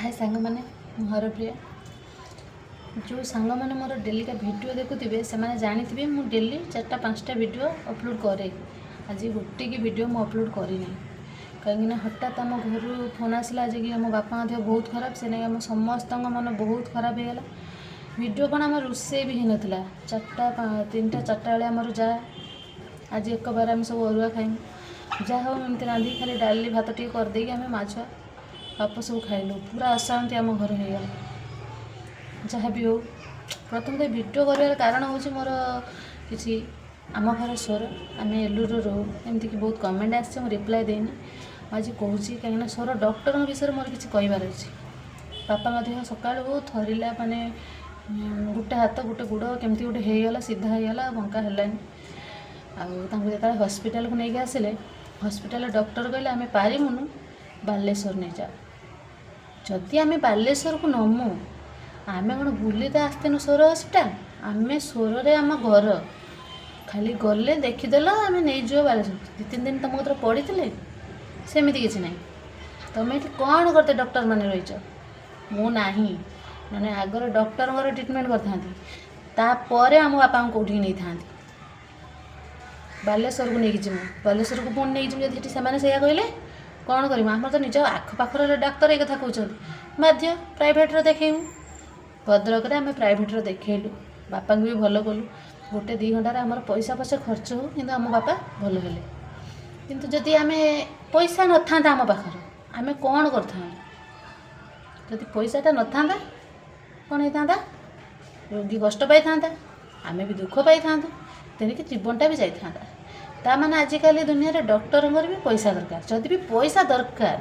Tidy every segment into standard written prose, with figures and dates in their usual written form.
ହାଏ ସାଙ୍ଗମାନେ, ମୁଁ ହରପ୍ରିୟା। ଯେଉଁ ସାଙ୍ଗମାନେ ମୋର ଡେଲିକା ଭିଡ଼ିଓ ଦେଖୁଥିବେ, ସେମାନେ ଜାଣିଥିବେ ମୁଁ ଡେଲି ଚାରିଟା ପାଞ୍ଚଟା ଭିଡ଼ିଓ ଅପଲୋଡ଼ କରେ। ଆଜି ଗୋଟେ କି ଭିଡ଼ିଓ ମୁଁ ଅପଲୋଡ଼ କରିନି, କାହିଁକିନା ହଠାତ୍ ଆମ ଘରୁ ଫୋନ୍ ଆସିଲା ଯେ କି ଆମ ବାପାଙ୍କ ଦେହ ବହୁତ ଖରାପ। ସେ ନେଇ ଆମ ସମସ୍ତଙ୍କ ମନ ବହୁତ ଖରାପ ହେଇଗଲା। ଭିଡ଼ିଓ କ'ଣ, ଆମର ରୋଷେଇ ବି ହେଇନଥିଲା। ଚାରିଟା, 3ଟା 4ଟା ବେଳେ ଆମର ଯାହା ଆଜି ଏକବାର ଆମେ ସବୁ ଅରୁଆ ଖାଇମୁ, ଯାହା ହଉ ଏମିତି ରାନ୍ଧିକି ଖାଲି ଡାଲି ଭାତ ଟିକେ କରିଦେଇକି ଆମେ ମାଛ ବାପ ସବୁ ଖାଇଲୁ। ପୁରା ଅଶାନ୍ତି ଆମ ଘରେ ହେଇଗଲା। ଯାହା ବି ହଉ, ପ୍ରଥମେ ତ ଭିଡ଼ିଓ କରିବାର କାରଣ ହେଉଛି ମୋର କିଛି ଆମ ଘର ସୋର, ଆମେ ଏଲୁରୁ ରହୁ। ଏମିତିକି ବହୁତ କମେଣ୍ଟ ଆସିଛି, ମୁଁ ରିପ୍ଲାଏ ଦେଇନି। ମୁଁ ଆଜି କହୁଛି, କାହିଁକିନା ସୋର ଡକ୍ଟରଙ୍କ ବିଷୟରେ ମୋର କିଛି କହିବାର ଅଛି। ବାପାଙ୍କ ଦେହ ସକାଳୁ ଥରିଲା, ମାନେ ଗୋଟେ ହାତ ଗୋଟେ ଗୋଡ଼ କେମିତି ଗୋଟେ ହେଇଗଲା, ସିଧା ହେଇଗଲା ଆଉ ବଙ୍କା ହେଲାନି। ଆଉ ତାଙ୍କୁ ଯେତେବେଳେ ହସ୍ପିଟାଲକୁ ନେଇକି ଆସିଲେ, ହସ୍ପିଟାଲରେ ଡକ୍ଟର କହିଲେ, "ଆମେ ପାରିବୁନୁ, ବାଲେଶ୍ୱର ନେଇଯାଅ।" ଯଦି ଆମେ ବାଲେଶ୍ୱରକୁ ନମୁ, ଆମେ କ'ଣ ବୁଲି ତ ଆସିଥିନୁ ସୋର ହସ୍ପିଟାଲ? ଆମେ ସୋରରେ ଆମ ଘର, ଖାଲି ଗଲେ ଦେଖିଦେଲ, ଆମେ ନେଇଯିବ ବାଲେଶ୍ୱର। 2-3 ଦିନ ତୁମ କତିରେ ପଡ଼ିଥିଲେ ସେମିତି କିଛି ନାହିଁ। ତୁମେ ଏଠି କ'ଣ କରିତେ ଡକ୍ଟରମାନେ ରହିଛ? ମୁଁ ନାହିଁ, ମାନେ ଆଗର ଡକ୍ଟରଙ୍କର ଟ୍ରିଟମେଣ୍ଟ କରିଥାନ୍ତି, ତାପରେ ଆମ ବାପାଙ୍କୁ କେଉଁଠିକି ନେଇଥାନ୍ତି। ବାଲେଶ୍ୱରକୁ ନେଇକି ଯିବୁ, ବାଲେଶ୍ୱରକୁ ପୁଣି ନେଇକି ଯିବୁ। ଯଦି ସେଠି ସେମାନେ ସେଇଆ କହିଲେ କ'ଣ କରିବୁ? ଆମର ତ ନିଜ ଆଖପାଖର ଡାକ୍ତର ଏ କଥା କହୁଛନ୍ତି, ବାଧ୍ୟ ପ୍ରାଇଭେଟ୍ରେ ଦେଖେଇବୁ। ଭଦ୍ରକରେ ଆମେ ପ୍ରାଇଭେଟ୍ରେ ଦେଖେଇଲୁ, ବାପାଙ୍କୁ ବି ଭଲ କଲୁ। ଗୋଟେ 2 ଘଣ୍ଟାରେ ଆମର ପଇସା ପଛେ ଖର୍ଚ୍ଚ ହଉ, କିନ୍ତୁ ଆମ ବାପା ଭଲ ହେଲେ। କିନ୍ତୁ ଯଦି ଆମେ ପଇସା ନଥାନ୍ତା ଆମ ପାଖରେ, ଆମେ କ'ଣ କରିଥାନ୍ତୁ? ଯଦି ପଇସାଟା ନଥାନ୍ତା, କ'ଣ ହେଇଥାନ୍ତା? ରୋଗୀ କଷ୍ଟ ପାଇଥାନ୍ତା, ଆମେ ବି ଦୁଃଖ ପାଇଥାନ୍ତୁ, ତେଣିକି ଜୀବନଟା ବି ଯାଇଥାନ୍ତା। ତା ମାନେ ଆଜିକାଲି ଦୁନିଆରେ ଡକ୍ଟରଙ୍କର ବି ପଇସା ଦରକାର। ଯଦି ବି ପଇସା ଦରକାର,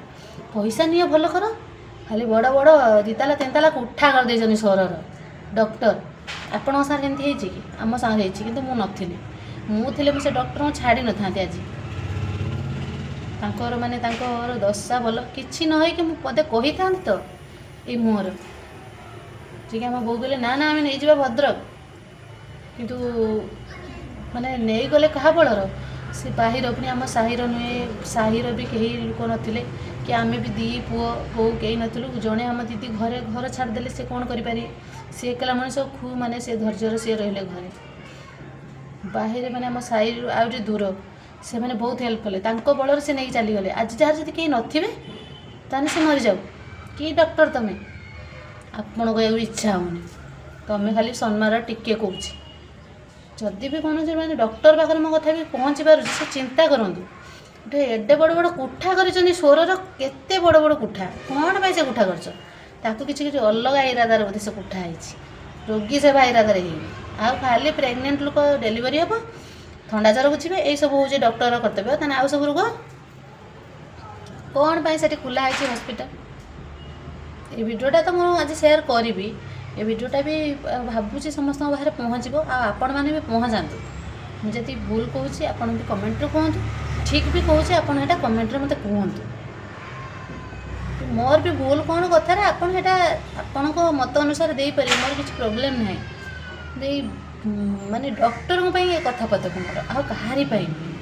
ପଇସା ନିଅ, ଭଲ କର। ଖାଲି ବଡ଼ ବଡ଼ 2 ତାଲା 3 ତାଲା କୋଠା କରିଦେଇଛନ୍ତି ସହରର ଡକ୍ଟର। ଆପଣଙ୍କ ସାଙ୍ଗରେ ଏମିତି ହେଇଛି କି? ଆମ ସାଙ୍ଗରେ ହେଇଛି, କିନ୍ତୁ ମୁଁ ନଥିଲି। ମୁଁ ଥିଲେ ମୁଁ ସେ ଡକ୍ଟରଙ୍କୁ ଛାଡ଼ି ନଥାନ୍ତି। ଆଜି ତାଙ୍କର ମାନେ ତାଙ୍କର ଦଶା ଭଲ କିଛି ନ ହେଇକି ମୁଁ ପଦେ କହିଥାନ୍ତି ତ ଏଇ ମୁହଁର ଯେ ଆମ ବୋଉ କହିଲେ, "ନା ନା, ଆମେ ନେଇଯିବା ଭଦ୍ରକ।" କିନ୍ତୁ ମାନେ ନେଇଗଲେ କାହା ବଳର? ସେ ବାହିର, ପୁଣି ଆମ ସାହିର ନୁହେଁ। ସାହିର ବି କେହି ଲୋକ ନଥିଲେ କି ଆମେ ବି ଦୁଇ ପୁଅ ବୋଉ କେହି ନଥିଲୁ। ଜଣେ ଆମ ଦିଦି ଘରେ ଘର ଛାଡ଼ିଦେଲେ, ସେ କ'ଣ କରିପାରିବେ? ସେ ଏକଲା ମଣିଷ, ଖୁବ୍ ମାନେ ସେ ଧୈର୍ଯ୍ୟର ସିଏ ରହିଲେ ଘରେ। ବାହିରେ ମାନେ ଆମ ସାହିରୁ ଆହୁରି ଦୂର, ସେମାନେ ବହୁତ ହେଲ୍ପ କଲେ। ତାଙ୍କ ବଳରେ ସେ ନେଇକି ଚାଲିଗଲେ। ଆଜି ଯାହାର ଯଦି କେହି ନଥିବେ, ତାହେଲେ ସେ ମରିଯାଉ। କି ଡକ୍ଟର ତମେ? ଆପଣ କହିବାକୁ ଇଚ୍ଛା ହେଉନି। ତମେ ଖାଲି ସମ୍ମାନ ଟିକେ କହୁଛି। ଯଦି ବି କୌଣସି ମାନେ ଡକ୍ଟର ପାଖରେ ମୋ କଥା ବି ପହଞ୍ଚି ପାରୁଛି, ସେ ଚିନ୍ତା କରନ୍ତୁ। ଗୋଟେ ଏଡ଼େ ବଡ଼ ବଡ଼ କୋଠା କରିଛନ୍ତି ସୋରର, କେତେ ବଡ଼ ବଡ଼ କୋଠା। କ'ଣ ପାଇଁ ସେ କୋଠା କରିଛ? ତାକୁ କିଛି କିଛି ଅଲଗା ଇରାଦାରେ ବୋଧେ ସେ କୋଠା ହେଇଛି, ରୋଗୀ ସେବା ଇରାଦାରେ ହେଇନି। ଆଉ ଖାଲି ପ୍ରେଗନେଣ୍ଟ ଲୋକ ଡେଲିଭରି ହେବ, ଥଣ୍ଡା ଜ୍ୱର ବୁଝିବେ, ଏଇସବୁ ହେଉଛି ଡକ୍ଟରର କର୍ତ୍ତବ୍ୟ। ତାହେଲେ ଆଉ ସବୁ ରୋଗ କ'ଣ ପାଇଁ ସେଠି ଖୋଲା ହେଇଛି ହସ୍ପିଟାଲ? ଏ ଭିଡ଼ିଓଟା ତ ମୁଁ ଆଜି ସେୟାର କରିବି। ଏ ଭିଡ଼ିଓଟା ବି ଭାବୁଛି ସମସ୍ତଙ୍କ ପାଖରେ ପହଞ୍ଚିବ ଆଉ ଆପଣମାନେ ବି ପହଞ୍ଚାନ୍ତୁ। ମୁଁ ଯଦି ଭୁଲ କହୁଛି, ଆପଣ ବି କମେଣ୍ଟରେ କୁହନ୍ତୁ। ଠିକ୍ ବି କହୁଛି, ଆପଣ ସେଇଟା କମେଣ୍ଟରେ ମୋତେ କୁହନ୍ତୁ। ମୋର ବି ଭୁଲ କ'ଣ କଥାରେ, ଆପଣ ସେଇଟା ଆପଣଙ୍କ ମତ ଅନୁସାରେ ଦେଇପାରିବେ, ମୋର କିଛି ପ୍ରୋବ୍ଲେମ୍ ନାହିଁ। ଦେଇ ମାନେ ଡକ୍ଟରଙ୍କ ପାଇଁ ଏ କଥା ପଦକ ମୋର, ଆଉ କାହାରି ପାଇଁ ନୁହେଁ।